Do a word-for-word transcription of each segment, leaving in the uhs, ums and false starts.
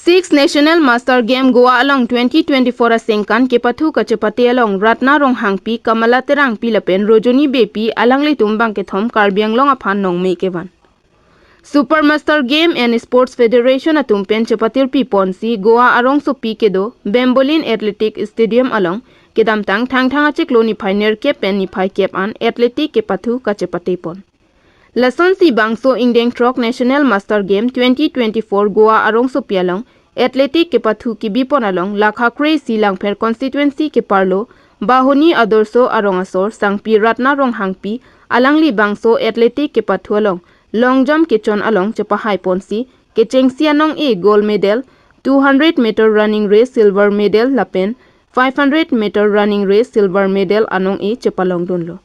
Six National Master Game Goa along twenty twenty-four aningkan kepathu kachepate along Ratna Ronghangpi, Kamala Terangpi lapen Rojoni Beypi alanglitum bangkethom Karbi Anglong aphan nongme kevan. Super Master Game and Sports Federation atum pen chepatirpi ponsi Goa arongsopi kedo Bambolin Athletic Stadium along kedamtang Thangthang achiklo niphai nerkep pen niphai kep an athletic kepathu kachepate pon. Lasonsi bangso ingdeng throk National Master Game twenty twenty-four Goa arongsopi along athletic kepathu kebi pon along lakha kre-isi Langpher constituency keparlo Bahoni Adorsho arong asor sangpi Ratna Ronghangpi alangli bangso athletic kepathu along long jump kechon along chepahai ponsi kechengsi anong-e gold medal, two hundred meter running race silver medal lapen five hundred meter running race silver medal anong-e chepalongdunlo.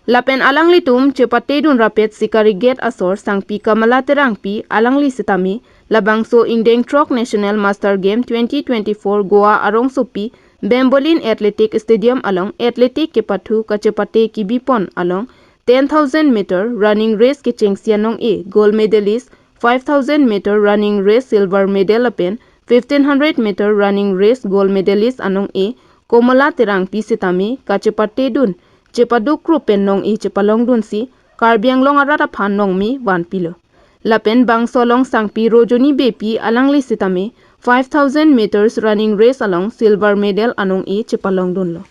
Lapen alanglitum chepatedun rapet Sikari Gate asor sangpi Kamala Terangpi alangli sitame labangso ingdeng throk National Master Game twenty twenty-four Goa arongsopi Bambolin Athletic Stadium along athletic kepathu kachepate kebi pon along ten thousand meter running race kechengsi anong-e gold medalist, five thousand meter running race silver medal lapen fifteen hundred meter running race gold medalist anong-e Komala Terangpi sitame kachepatedun chepaduk rup pen nong-e chepalongdunsi Karbi Anglong arat aphan nongme vanpilo. Lapen bangso along sangpi Rojoni Beypi alangli sitame five thousand meters running race along silver medal anong-e chepalongdunlo.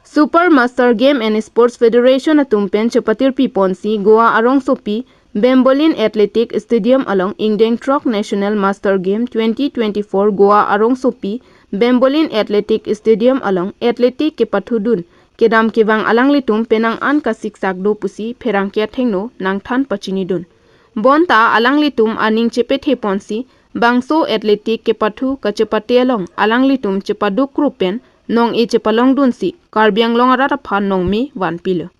Super Master Game and Sports Federation atum pen chepatirpi ponsi Goa arongsopi Bambolin Athletic Stadium along ingdeng throk National Master Game twenty twenty-four Goa arongsopi Bambolin Athletic Stadium along athletic kepathudun kedam kevang alanglitum penang an kasiksak do pusi pherangke athengno nangthan pachinidun. Bonta alanglitum aning chepethe ponsi bangso athletic kepathu kachepate along alanglitum chepaduk rup pen nong-e chepalongdunsi Karbi Anglong arat aphan nongme vanpilo.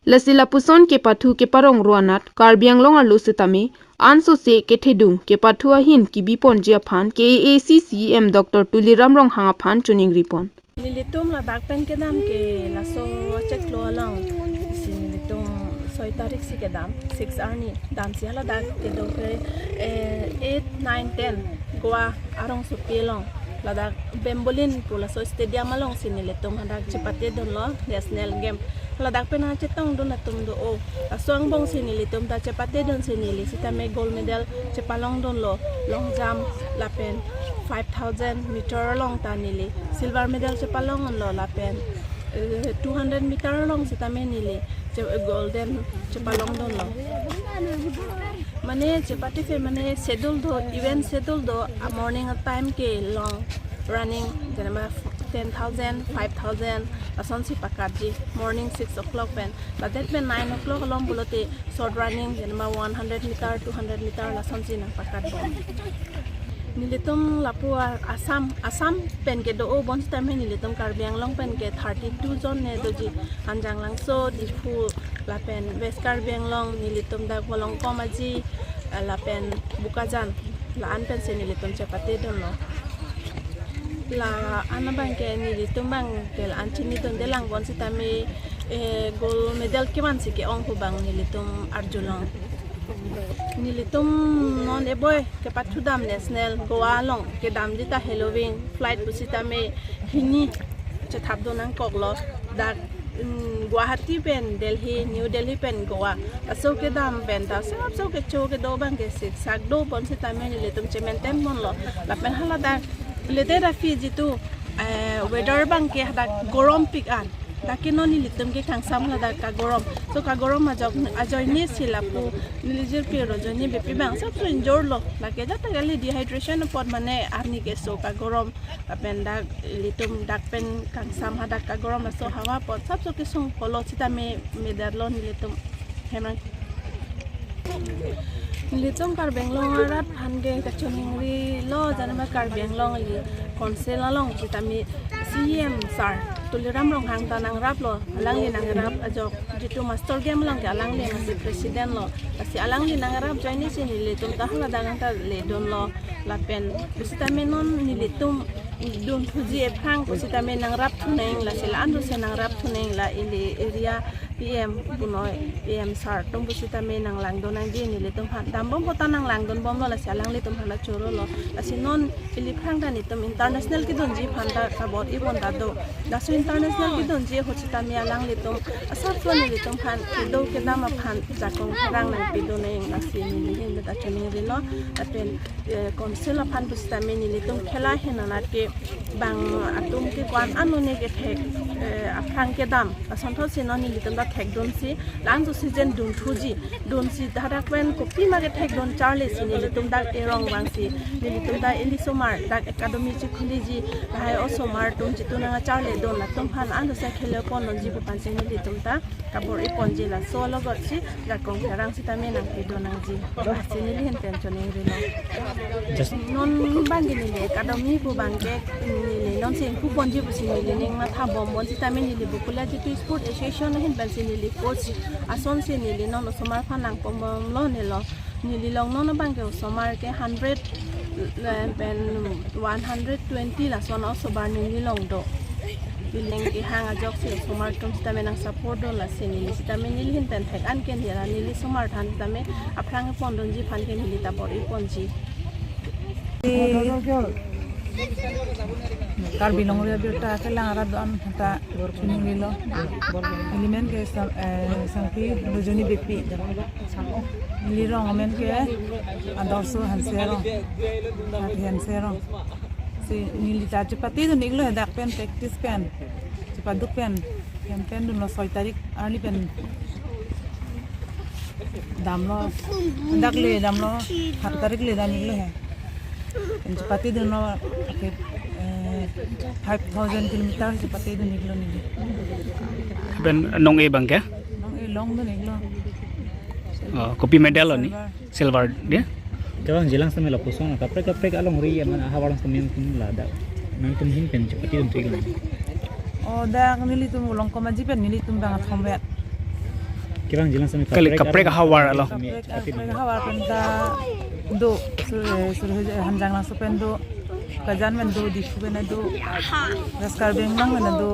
Lasi lapuson kepathu keparong ro anat Karbi Anglong arlo sitame ansose kethedung kepathu ahin kebi ponji aphan K A A C C E M Doctor Tuliram Ronghang aphan choningri pon. Nelitum ladak pen kedam ke laso chiklo along si nelitum soi tarik si kedam, six arni damsi haladak kedo ke, eh, eight, nine, ten Goa arongsopi along ladak Bambolin pu laso stadium along si nelitum hadak chepatedunlo National Game. Ladak pen nangchetongdun atum do-o. Laso angbong si nelitum ta chepatedunsi neli sitame gold medal chepalongdunlo, long jump lapen five thousand meter along ta neli silver medal chepalongdunlo lapen, eh, two hundred meter along sitame neli che-, golden chepalongdunlo. Mane chepathe mane schedule do, event schedule do, a morning time ke long running, jenema ten thousand, five thousand, lasonsi pakatji, morning six o'clock pen. Ladak pen nine o'clock along pulote short running, jenema one hundred meter, two hundred meter, lasonsi nangpakatbom. Nelitum lapu a-, Assam, Assam pen kedo-o bonsitame nelitum Karbi Anglong pen ke thirty-two jon ne doji, Hanjanglangso, Diphu, lapen West Karbi Anglong, nelitum dak Volongkom Aji, eh, lapen Bokajan, la-an pensi nelitum chepatedunlo. La-an abang ke nelitum abang ke la-an chinidunde lang bonsitame, eh, gold medal kevansi ke-ong pu abang nelitum arjulong. Nelitum non eboi kepathudam National Goa along kedamji ta Halloween flight pusitame hini chethapdun nangkoklo. Dak, mm, Guwahati pen Delhi, New Delhi pen Goa, laso kedam pen ta sapso kecho kedo abang ke siksak do bonsitame nelitum chemaintain ponlo. Lapen haladak lete dafi jitu, eh, weather abang ke hadak gorompik an. Lake non nelitum ke kangsam ladak kagorom. So kagorom ajok ajoine si lapu neli jirpi Rojoni Beypi abang sapso injurlo. Lake jata kali dehydration apot mane arni keso kagorom. Lapen dak ilitum dak pen kangsam hadak kagorom laso hawa apot sapso kesung polo sitame medal lo nelitum. Hemang. Nelitum Karbi Anglong arat aphan ke kachoningrilo, janema Karbi Anglong ili council along sitame C E M sir Tuliram Ronghang ta nangraplo, alangli nangrap ajok jitu master game along ke alangli masi president lo. Lasi alangli nangrap ajoine si nelitum ta haladak ta ledunlo. Lapen pusitame non nelitum dunthuji aphrang pusitame nangrapthunang, lasi la-an dose nangrapthunang, la ili area P M punoi P M sir atum pusitame nanglangdun nangji nelitum aphan. Dambom puta nanglangdun bomlo, lasi alanglitum aphan ta choro lo. Lasi non ili aphrang ta nelitum international kedunji aphan ta kabor-i pon ta do. Laso international kedunji ahut sitame alanglitum asapso nelitum aphan kedo kedam aphan jakong pherang nangpidun nang, lasi neli ahin ta choningrilo. Lapen, eh, council aphan pusitame nelitum khela ahin anat ke bang atum ke ko-an anone kethek, eh, aphrang kedam asonthot si non nelitum ta thekdunsi, lang tu season dunthuji, dunsi hadak pen kopima kethekdun charlisi nelitum dak erong vangsi, nelitum ta ili osomar dak academy chekhuliji, lahai osomar atum jitu nangcharledun atum aphan an dosa khele pon lonji pu aphansi nelitum ta kabor-i ponji, laso along si jakong pherang sitame nangpidun nangji. Lasi neli ahin pen choningrilo. Just non bang ke neli academy pu bang ke neli non si ingpu ponji pusi neli ning matha bom pon sitame neli Bakulia Jitu Sport Association ahin pensi neli coach asonsi neli non osomar aphan nangpon bomlo nelo. Neli along non bang ke osomar ke hundred, eh, pen one hundred twenty lason osomar neli along do. Neli kehang ajoksi osomar atum sitame nang support do, lasi neli sitame neli ahin pen thek an ke neli, neli osomar aphan sitame aphrang pondunji aphan ke neli ta bor-i ponji. Karbi Longri Abirta kelang arat do-an ta choningrilo. Ili amen ke Sam-, eh, Sangpi Lojoni Beypi. Ili arong amen ke Adorsho Hanse arong. Ati Hanse arong. Si neli ta chepatedun iklo, hadak pen practice pen. Chepaduk pen. Hem pen dunlo soi tarik arni pen damlo. Dak le damlo, hat tarik le dam iklo he. Pen chepatedunlo, okay, eh, five thousand kilometer chepatedun iklo neli. Pen nong-e bang ke? Nong-e longdun iklo. Oh, kopi medal lo ni? Silver. Silver dia? Kevangji lang sitame lapuson kaprek kaprek alongri aman ahavar lang sitame tum ladak. Nangtum ahin pen chepatedun thik lang. Oh, dak nelitum Ulong Komaji pen nelitum bang athom vet. Kevangji lang sitame kali kaprek, kaprek ahavar along. Kaprek, kaprek ahavar pen ta do, Sur-, eh, Sur-, Hanjanglangso pen do, Kajan pen do, Diphu pen do, West Karbi Anglong pen do.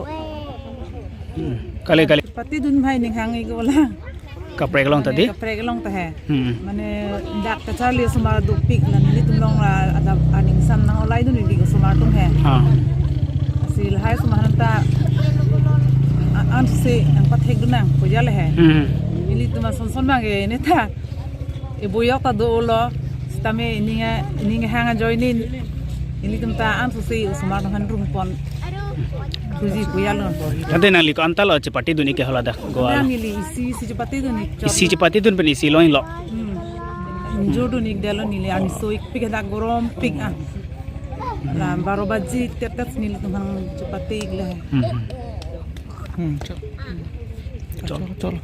Hmm. Kali, kali. Patedun bhai ning hang ik bola. Kaprek along ta di? Mane kaprek along ta he. Hmm. Mane dak kacharli osomar dopik la nelitum along la ada aning sam nang-olaidun ikbi osomar atum he. Ah. Lasi lahai osomar ta a-, ansi nangpathekdun nang puja le he. Hmm. Nelitum ason son bang ke ne ta. E boyok ta dolo. Sitame ining a, ining hang ajoine nelitum ta ansi osomar atum aphan rung pon. Thuji puja lo. Tangte nangli ko-an ta lo chepatedun ik ke hala dak Goa lo? Nang neli isi, isi chepatedun ik. Isi chepatedun pen isi lo-ilo. Hmm. Injurdun ik delo neli, ani so ik pik dak gorom pik ah. La baro baji tetet nelitum aphan chepate iklo he. Hmm. Hmm. Chol. Chol, chol.